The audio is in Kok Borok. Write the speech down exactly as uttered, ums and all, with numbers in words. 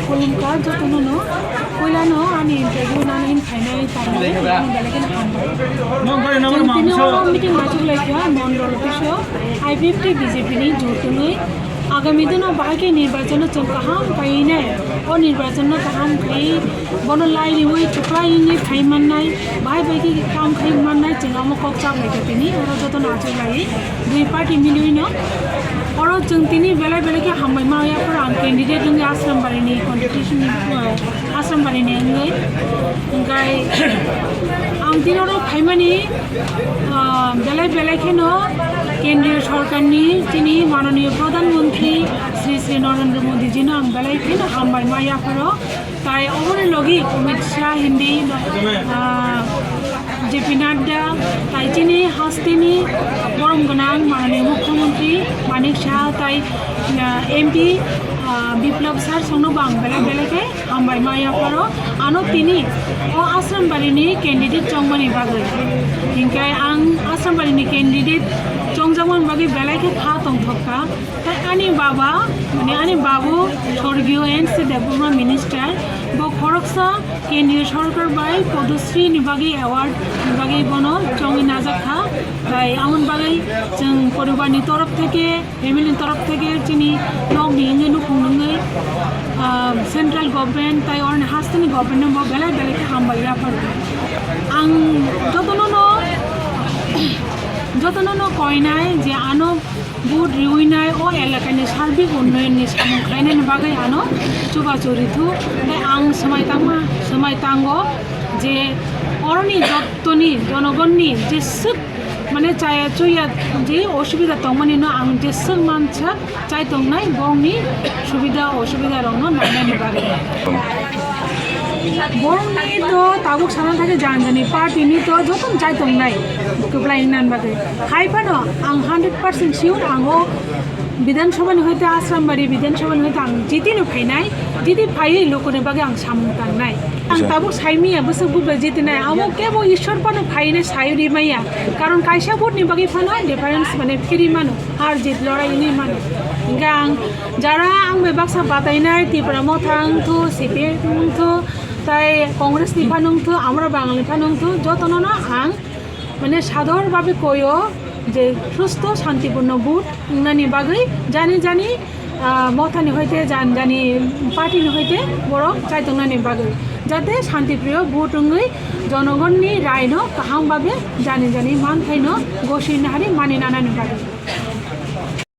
Khulumkha jotono no, puilano ani interview nani khainai tamo belai kheno hambai. Chwng tini oro meeting achuk laikha mondol office o I P F T B J P ni jotoni agami dino bahai khe nirbachano chwng kaham khainai, o nirbachano kaham khai bono lai riwi chuklai wngwi khai mannai, bahai bai khe kam khai mannai, chwng omo kok chap laikha tini oro jotono achuk lai. Dui party milwi no. Oro chwng tini belai belai khe hambai ma ya, phoro ang candidate wngwi Asrambari ni competition, eh, Asrambari ni wngwi. Hingkhai ang tini oro phaimani, ah, belai belai kheno kendriya sorkar ni chini mananiya Pradhan Mantri Shri Shri Narendra Modi ji no ang belai kheno hambai ma ya phoro. Tai oboni logi Amit Shah hindi, ah, J P Nadda, tai chini hasteni borom gwnang manani Mukhyamantri Manik Saha tai, ah, M P, ah, Biplab sir songno bo ang belai belai khe hambai ma ya phoro. Ano tini o Asrambari ni candidate chongmani bagwi. Hinkhe ang Asrambari ni candidate chongjakmani bagwi belai khe kha tongthok kha. Tai ani baba, mane ani babu Sorgiyo N C Debbarma minister, bo khoroksa kendriya sorkar bai Padma Shri ni bagwi award ni bagwi bono chongwi najak kha. Tai amoni bagwi chwng poribar ni torof theke, family ni torof theke, chini nok ni wngwi nukhung wngwi, ah, central government tai oroni hasteni government no bo belai belai khe hambai ya phano. Ang jotono no, jotono no koinai je ano vote riwinai o elakani sarbik unnoyonni samung khlainani bagwi ano chubachu rithu. Tai ang swmai tangma, swmai tango je oroni jottoni jonogonni jeswk mane chaya chuya je osubida tongmani no ang jeswk mansak chai tongnai bongni subida osubida rokno nainani bagwi. Borokni to tabuk sana thangkhe jani jani party ni to jotono chai tongnai kwplai wngna bagwi. Hai phano ang hundred percent sure ang o Bidhan Sabha ni hoite Asrambari Bidhan Sabha ni hoite ang jiti no phainai, jiti phaiwi lokoni bagwi ang samung tangnai. Ang tabuk saimaya bwswk bubai jitinai, abo kebo Ishwar phano phainai sai rimaya. Karon kaisa vote ni bagwi phano difference mane phiri mano, har jit lorai wngwi mano. Hingkhe ang jara ang bai baksa batainai Tipra Motha wngthu, C P I M wngthu, tai Congress ni phano wngthu, Amra Bangal ni phano wngthu, jotono no ang mane sador babe koyo je susto santipurno vote wngnani bagwi jani jani, ah, Motha ni hoite jani jani party ni hoite borok chaitongnani bagwi, jate shantipriyo vote wngwi jonogonni rai no kaham babe jani jani manthai no gosi nahari mani nanani bagwi.